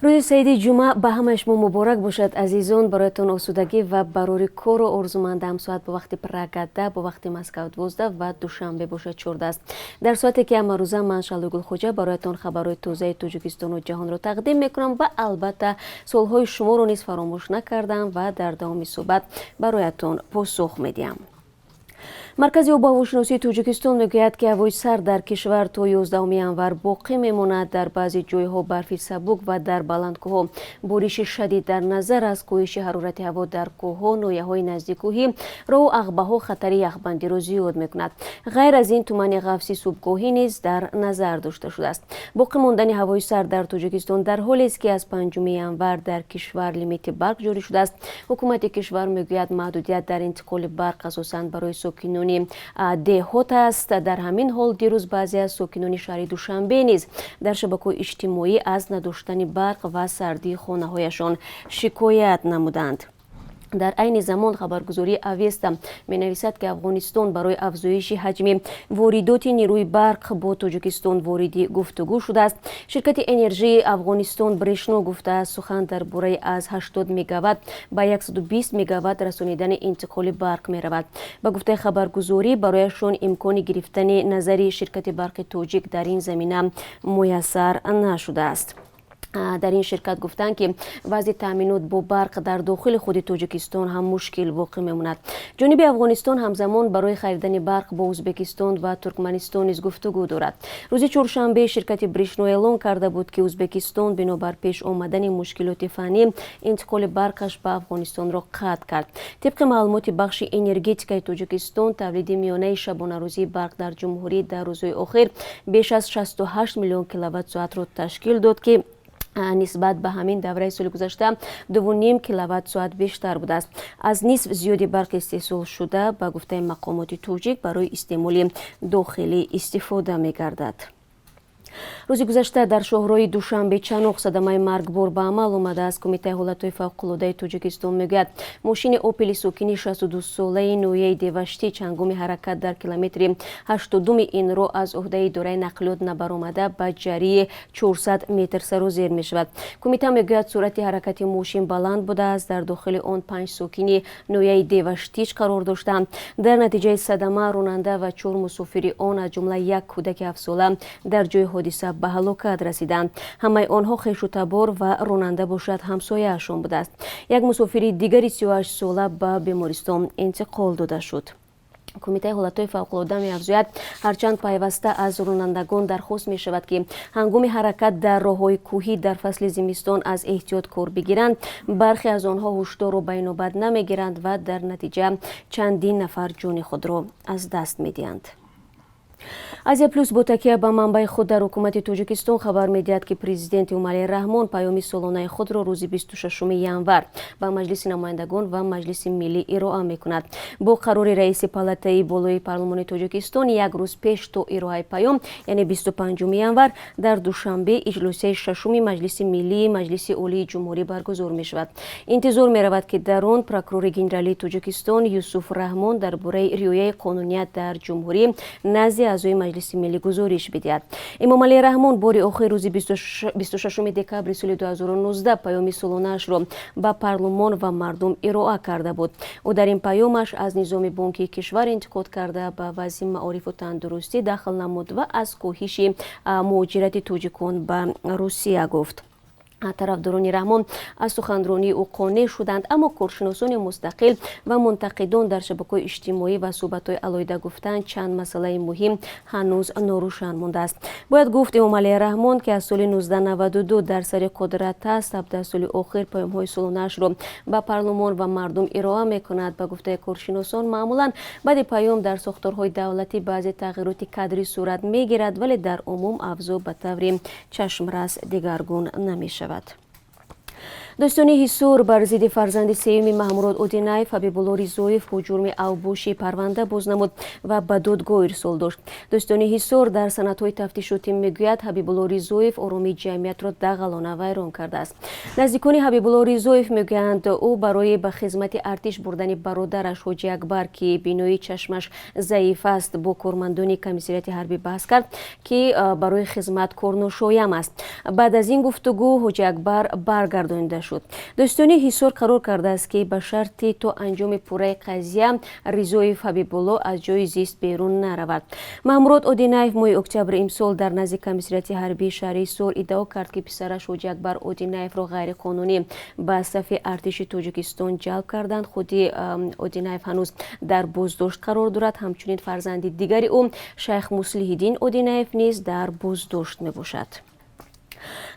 Рӯзи саиди ҷумъа ба ҳамаи шумо муборак бошад, азизон. Бароятон осудагӣ ва барори корро орзумандам. Соат бо вақти Прага 10, бо вақти Москав 12 ва Душанбе бошад 14 аст. Дар соате ки ҳамарӯза ман, Шалугулхоҷа, бароятон хабарҳои тозаи Тоҷикистону ҷаҳонро тақдим мекунам ва албатта суолҳои шуморо низ фаромӯш накардам ва дар давоми суҳбат бароятон посух медиҳам. Маркази обуҳавошиносии Тоҷикистон мегӯяд, ки ҳавои сард дар кишвар то 11 январ боқӣ мемонад. Дар баъзе ҷойҳо барфи сабук ва дар баландкӯҳҳо бориши шадид дар назар аст. Коҳиши ҳарорати ҳаво дар кӯҳҳо, ноҳияҳои наздиккӯҳӣ, роҳу ағбаҳо хатари яхбандиро зиёд мекунад. Ғайр аз ин, тумани ғафси субҳгоҳӣ низ дар назар дошта шудааст. Боқӣ мондани ҳавои сард дар Тоҷикистон дар ҳолест, ки аз 5 январ дар кишвар лимити барқ ҷорӣ шудааст. Ҳукумати кишвар мегӯяд, маҳдудият дар интиқоли барқ асосан барои сокинони деҳот аст. Дар ҳамин ҳол, дирӯз баъзе аз сокинони шаҳри Душанбе низ дар шабакаҳои иҷтимоӣ аз надоштани барқ ва сардии хонаҳояшон шикоят намуданд. Дар айни замон хабаргузории Авеста менависад, ки Афғонистон барои афзоиши ҳаҷми воридоти нерӯи барқ бо Тоҷикистон вориди гуфтугӯ шудааст. Ширкати энержии Афғонистон Брешно гуфтааст, сухан дар бораи аз 80 мегаватт ба 120 мегаватт расонидани интиқоли барқ меравад. Ба гуфтаи хабаргузорӣ, барояшон имкони гирифтани назари ширкати барқи тоҷик дар ин замина муяссар нашудааст. Дар ин ширкат гуфтанд, ки вазъи таъминот бо барқ дар дохили худи Тоҷикистон ҳам мушкил боқӣ мемонад. Ҷониби Афғонистон ҳамзамон барои харидани барқ бо Ӯзбекистон ва Туркманистон низ гуфтугӯ дорад. Рӯзи чоршанбе ширкати Брешно эълон карда буд, ки Ӯзбекистон бинобар пеш омадани мушкилоти фаннӣ интиқоли барқаш ба Афғонистонро қатъ кард. Тибқи маълумоти бахши энергетикаи Тоҷикистон, тавлиди миёнаи шабонарӯзии барқ дар ҷумҳурӣ дар рӯзҳои охир беш аз 68 миллион киловатт соатро ташкил дод, ки нисбат ба ҳамин давраи соли гузашта 2,5 киловатт соат бештар будааст. Аз нисф зиёди барқи истеҳсолшуда, ба гуфтаи мақомоти тоҷик, барои истеъмоли дохилӣ истифода мегардад. Рӯзи гузашта дар шоҳроҳи Душанбе Чаноқ садамаи маргбор ба амал омадааст. Кумитаи ҳолатҳои фавқулодаи Тоҷикистон мегӯяд, мошини Опели сокини 62-солаи ноҳияи Деваштич ҳангоми ҳаракат дар километри 82-ми ин роҳ аз ӯҳдаи идораи нақлиёт набаромада, ба ҷарии 400 метр сарозер мешавад. Кумита мегӯяд, суръати ҳаракати мошин баланд будааст. Дар дохили он панҷ сокини ноҳияи Деваштич қарор доштанд. Дар натиҷаи садама ронанда ва чор мусофири он, аз ҷумла як кӯдаки 7-сола, дар ҷои ҳодиса ба ҳалокат расиданд. Ҳамаи онҳо хешу табор ва ронанда бошад ҳамсояашон будааст. Як мусофири дигари 38-сола ба бемористон интиқол дода шуд. Кумитаи ҳолатҳои фавқулода меафзояд, ҳарчанд пайваста аз ронандагон дархост мешавад, ки ҳангоми ҳаракат дар роҳҳои кӯҳӣ дар фасли зимистон аз эҳтиёт кор бигиранд, бархе аз онҳо ҳушдорро ба инобат намегиранд ва дар натиҷа чандин нафар ҷони худро аз даст медиҳанд. Азия Плюс бо такя ба манбаи худ дар ҳукумати Тоҷикистон хабар медиҳад, ки президент Эмомалӣ Раҳмон паёми солонаи худро рӯзи 26 январ ба Маҷлиси намояндагон ва Маҷлиси миллӣ ироа мекунад. Бо қарори раиси палатаи болои парлумони Тоҷикистон, як рӯз пеш то ироаи паём, яъне 25 январ, дар Душанбе иҷлосияи шашуми Маҷлиси миллии Маҷлиси Олии Ҷумҳурӣ баргузор мешавад. Интизор меравад, ки дар он прокурори генералии Тоҷикистон Юсуф Раҳмон дар бораи риояи қонуният дар ҷумҳурӣ назди аъзои Маҷлиси миллӣ гузориш бидиҳад. Эмомалӣ Раҳмон бори охир рӯзи 26 декабри соли 2019 паёми солонаашро ба парлумон ва мардум ироа карда буд. Ӯ дар ин паёмаш аз низоми бонкии кишвар интиқод карда, ба вазъи маорифу тандурустӣ дахл намуд ва аз коҳиши муҳоҷирати тоҷикон ба Русия гуфт. Тарафдорони Раҳмон аз суханронии ӯ қонеъ шуданд, аммо коршиносони мустақил ва мунтақидон дар шабакаҳои иҷтимоӣ ва суҳбатҳои алоҳида гуфтанд, чанд масъалаи муҳим ҳанӯз норӯшан мондааст. Бояд гуфт, Эмомалӣ Раҳмон, ки аз соли 1992 дар сари қудрат аст, 17 соли охир паёмҳои солонаашро ба парлумон ва мардум ироа мекунад. Ба гуфтаи коршиносон, маъмулан баъди паём дар сохторҳои давлатӣ баъзе тағйироти кадрӣ сурат мегирад, вале дар умум авзоъ ба таври чашмрас дигаргун намешавад. Дӯстони Ҳисор бар зидди фарзанди сеюми Маҳмурод Одинаев Ҳабибулло Ризоев бо ҷурми авбошӣ парванда боз намуд ва ба додгоҳ ирсол дошт. Дӯстони Ҳисор дар санадҳои тафтишотӣ мегӯяд, Ҳабибулло Ризоев оромии ҷамъиятро дағалона вайрон кардааст. Наздикони Ҳабибулло Ризоев мегӯянд, ӯ барои ба хизмати артиш бурдани бародараш Ҳоҷи Акбар, ки бинои чашмаш заиф аст, бо кормандони комиссариати ҳарбӣ баҳс кард, ки барои хизмат корношоям аст. Баъд аз ин гуфтугӯ Ҳоҷи Акбар баргардонида шуд. Дӯстони Ҳисор қарор кардааст, ки ба шарти то анҷоми пурраи қазия Ризоев Ҳабибулло аз ҷои зист берун наравад. Маҳмурод Одинаев моҳи октябри имсол дар назди комиссариати ҳарбии шаҳри Ҳисор иддао кард, ки писараш Ҳоҷи Акбар Одинаевро ғайриқонунӣ ба сафи артиши Тоҷикистон ҷалб карданд. Худи Одинаев ҳанӯз дар боздошт қарор дорад. Ҳамчунин фарзанди дигари ӯ Шайх Муслиҳиддин Одинаев низ дар боздошт мебошад.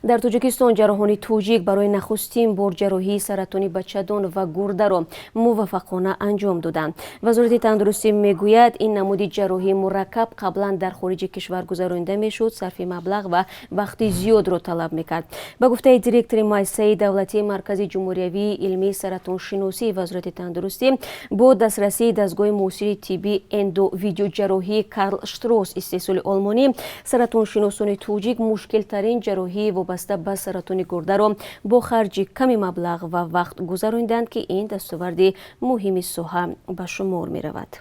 Дар Тоҷикистон ҷарроҳони тоҷик барои нахустин бор ҷарроҳии саратони бачадон ва гурдаро муваффақона анҷом доданд. Вазорати тандурустӣ мегӯяд, ин намуди ҷарроҳии мураккаб қаблан дар хориҷи кишвар гузаронида мешуд, сарфи маблағ ва вақти зиёдро талаб мекард. Ба гуфтаи директори муассисаи давлатии Маркази ҷумҳуриявии илмии саратоншиносии Вазорати тандурустӣ, бо дастрасии дастгоҳи муосири тиббӣ эндовидеоҷарроҳии Карл Штросс истеҳсоли олмонӣ, саратоншиносони тоҷик мушкилтарин ҷарроҳии вобаста ба саратони гурдаро бо харҷи ками маблағ ва вақт гузаронданд, ки ин дастоварди муҳими соҳа ба шумор меравад.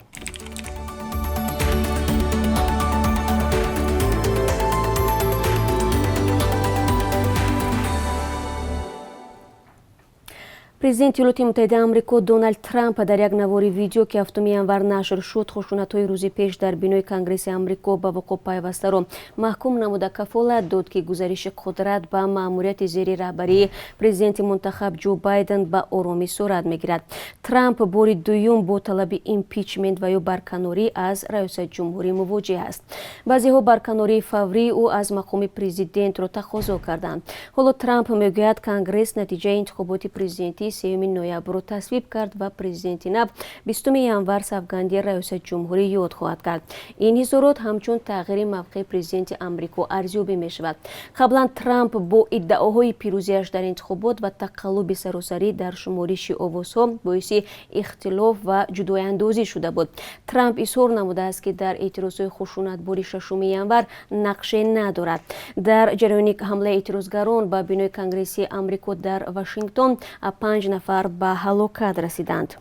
Президенти Иёлоти Муттаҳидаи Амрико Доналд Трамп дар як навори видео, ки 7 январ нашр шуд, хушунатҳои рӯзи пеш дар бинои Конгресси Амрико ба вуқӯъ пайвастаро маҳкум намуда, кафолат дод, ки гузариши қудрат ба маъмурияти зери раҳбарии президенти мунтахаб Ҷо Байден ба оромӣ сурат мегирад. Трамп бори дуюм бо талаби импичмент ва ё барканорӣ аз раёсати ҷумҳурӣ мувоҷеҳ аст. Баъзеҳо барканории фаврии ӯ аз мақоми президентро тақозо карданд. Ҳоло Трамп мегӯяд, Конгресс натиҷаи интихоботи президентӣ 3 ноябрро тасвиб кард ва президенти нав 20 январ савганди раёсати ҷумҳурӣ ёд хоҳад кард. Ин ҳисорот ҳамчун тағйири мавқеи президенти Амрико арзёбӣ мешавад. Қаблан Трамп бо иддаоҳои пирӯзиаш дар интихобот ва тақаллуби саросарӣ дар шумориши овозҳо боиси ихтилоф ва ҷудояндозӣ шуда буд. Трамп изҳор намудааст, ки дар эътирозҳои хушунатбори 6 январ нақше надорад. Дар ҷараёни ҳамлаи эътирозгарон ба бинои Конгресси Амрико дар Вашингтон 5 нафар ба ҳалокат расиданд.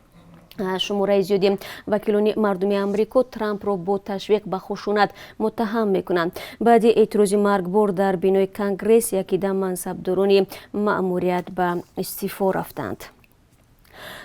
Шумораи зиёди вакилони мардуми Амрико Трампро бо ташвиқ ба хушунат муттаҳам мекунанд. Баъди эътирози маргбор дар бинои Конгресс якида мансабдорони маъмурият ба истифо рафтанд.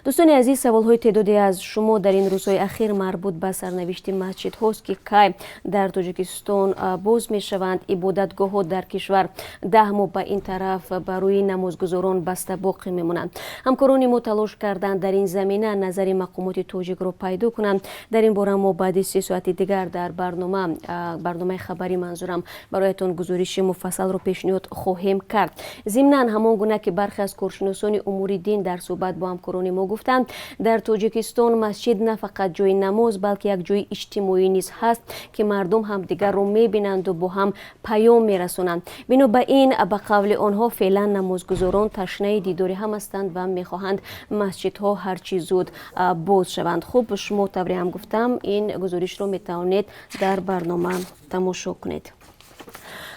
Дӯстони азиз, саволҳои теъдоде аз шумо дар ин рӯзҳои ахир марбут ба сарнавишти масҷидҳост, ки кай дар Тоҷикистон боз мешаванд. Ибодатгоҳҳо дар кишвар 10 моҳ ба ин тараф барои намозгузорон баста боқӣ мемонанд. Ҳамкорони мо талош карданд дар ин замина назари мақомоти тоҷикро пайдо кунанд. Дар ин бора мо баъди 3 соати дигар дар барномаи хабарӣ манзурам бароятон гузориши муфассалро пешниҳод хоҳем кард. Зимнан, ҳамон гуна ки бархе аз коршиносони умури дин дар суҳбат бо ҳамкорони мо гуфтанд, дар Тоҷикистон масҷид на фақат ҷои намоз, балки як ҷои иҷтимоӣ низ ҳаст, ки мардум ҳамдигарро мебинанду бо ҳам паём мерасонанд. Бино ба ин, ба қавли онҳо, феълан намозгузорон ташнаи дидори ҳам ҳастанд ва мехоҳанд масҷидҳо ҳарчи зуд боз шаванд. Хуб, шумо тавре ҳам гуфтам, ин гузоришро метавонед дар барнома тамошо кунед.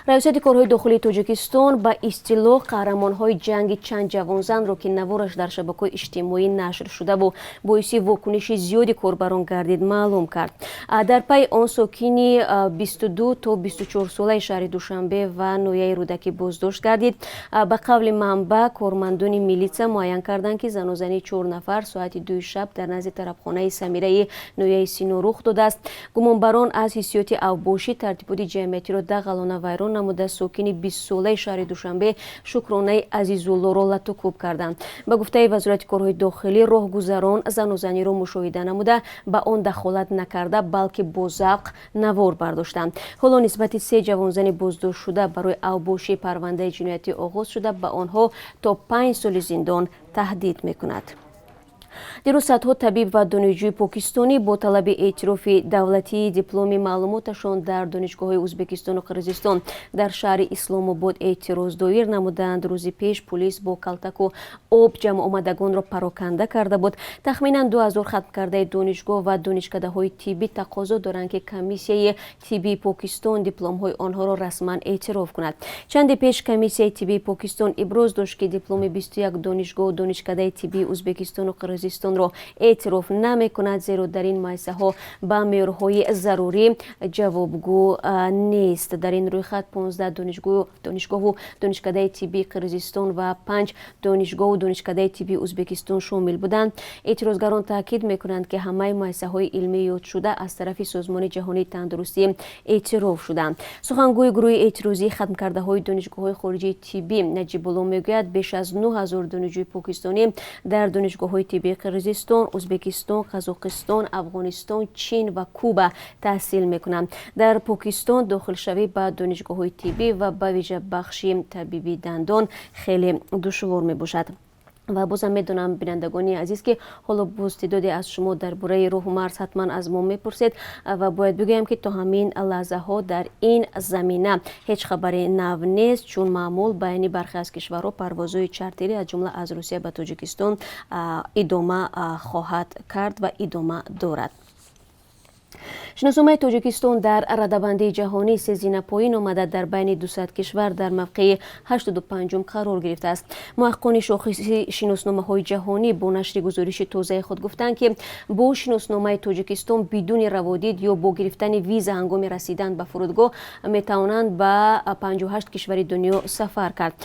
Раёсати корҳои дохилии Тоҷикистон ба истилоҳ қаҳрамонҳои ҷанги чанд ҷавонзанро, ки навораш дар шабакаҳои иҷтимоӣ нашр шудаву боиси вокуниши зиёди корбарон гардид, маълум кард. Дар пайи он сокини 22 то 24 солаи шаҳри Душанбе ва ноҳияи Рӯдакӣ боздошт гардид. Ба қавли манбаъ, кормандони милитсия муайян карданд, ки занозании 4 нафар соати 2 шаб дар назди тарабхонаи Самираи ноҳияи Сино рух додааст. Гумонбарон аз ҳиссиёти авбошӣ тартиботи ҷамъиятиро дағалона вайрон намуда, сокини 20-солаи шаҳри Душанбе Шукронаи Азизуллоро латукӯб карданд. Ба гуфтаи Вазорати корҳои дохилӣ, роҳгузарон занозаниро мушоҳида намуда, ба он дахолат накарда, балки бо завқ навор бардоштанд. Ҳоло нисбати 3 ҷавонзани боздоштшуда барои авбошии парвандаи ҷиноятӣ оғоз шуда, ба онҳо то 5 соли зиндон таҳдид мекунад. Дирӯз садҳо табиб ва донишҷӯи покистонӣ бо талаби эътирофи давлатии дипломи маълумоташон дар донишгоҳҳои Ӯзбекистону Қирғизистон дар шаҳри Исломобод эътироз доир намуданд. Рӯзи пеш пулис бо калтаку об ҷамъомадагонро пароканда карда буд. Тахминан 2000 хатмкардаи донишгоҳ ва донишкадаҳои тиббӣ тақозо доранд, ки комиссияи тиббии Покистон дипломҳои онҳоро расман эътироф кунад. Чанде пеш комиссияи тиббии Покистон иброз дошт, ки дипломи 21 донишгоҳу донишкадаи тиббии Ӯзбекистону Қирғизистонро эътироф намекунад, зеро дар ин муассисаҳо ба меъёрҳои зарурӣ ҷавобгӯ нест. Дар ин рӯйхат 15 донишгоҳу донишкадаи тиббии Қирғизистон ва панҷ донишгоҳу донишкадаи тиббии Ӯзбекистон шомил буданд. Эътирозгарон таъкид мекунанд, ки ҳамаи муассисаҳои илмӣ ёдшуда аз тарафи Созмони ҷаҳонии тандурустӣ эътироф шуданд. Сухангӯи гурӯҳи эътирозии хатмкардаҳои донишгоҳҳои хориҷии тиббӣ Наҷибулло мегӯяд, беш аз 9000 донишҷӯи покистонӣ дар донишгоҳҳои тиббии Қирғизистон, Ӯзбекистон, Қазоқистон, Афғонистон, Чин ва Куба таҳсил мекунанд. Дар Покистон дохилшавӣ ба донишгоҳҳои тиббӣ ва ба вижа бахши табибии дандон хеле душвор мебошад. Ва бозам медонам, бинандагони азиз, ки ҳоло боз теъдоде аз шумо дар бораи роҳу марз ҳатман аз мо мепурсед ва бояд бигӯям, ки то ҳамин лаҳзаҳо дар ин замина ҳеҷ хабари нав нест. Чун маъмул, байни бархе аз кишварҳо парвозҳои чартерӣ, аз ҷумла аз Русия ба Тоҷикистон, идома хоҳад кард ва идома дорад. Шиносномаи Тоҷикистон дар радабандии ҷаҳонӣ се зина поин омада, дар байни 200 кишвар дар мавқеи 85-ум қарор гирифтааст. Муҳаққиқони шохиси шиносномаҳои ҷаҳонӣ бо нашри гузориши тозаи худ гуфтанд, ки бо шиносномаи Тоҷикистон бидуни раводид ё бо гирифтани виза ҳангоми расидан ба фурудгоҳ метавонанд ба 58 кишвари дунё сафар кард.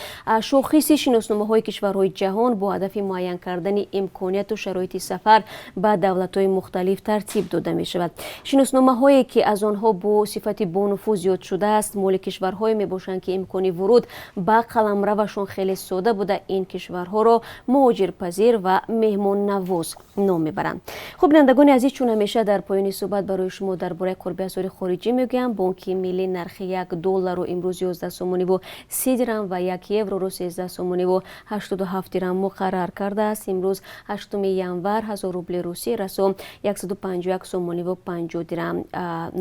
Шохиси шиносномаҳои кишварҳои ҷаҳон бо ҳадафи муайян кардани имконияту шароити сафар ба давлатҳои мухталиф тартиб дода мешавад. Шиносномаҳое, ки аз онҳо бо сифати бонуфуз ёд шудааст, моли кишварҳое мебошанд, ки имкони вуруд ба қаламравашон хеле сода буда, ин кишварҳоро муҳоҷирпазир ва меҳмоннавоз ном мебаранд. Хуб, бинандагони азиз, чун ҳамеша дар поёни суҳбат барои шумо дар бораи қурби асъори хориҷӣ мегӯям. Бонки Миллӣ нархи 1 долларро имрӯз 11 сомониву 30 дирам ва 1 евроро 13 сомониву 87 дирам муқаррар кардааст. Имрӯз, 8 январ, 1000 рубли русӣ расо 151 сомониву 50 дирам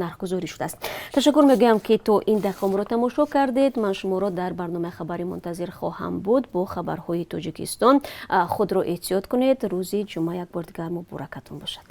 нархгузорӣ шудааст. Ташаккур мегӯям, ки то ин дақиқа моро тамошо кардед. Ман шуморо дар барномаи хабарӣ мунтазир хоҳам буд бо хабарҳои Тоҷикистон. Худро эҳтиёт кунед. Рӯзи ҷумъа як бор дигар муборакатон бошад.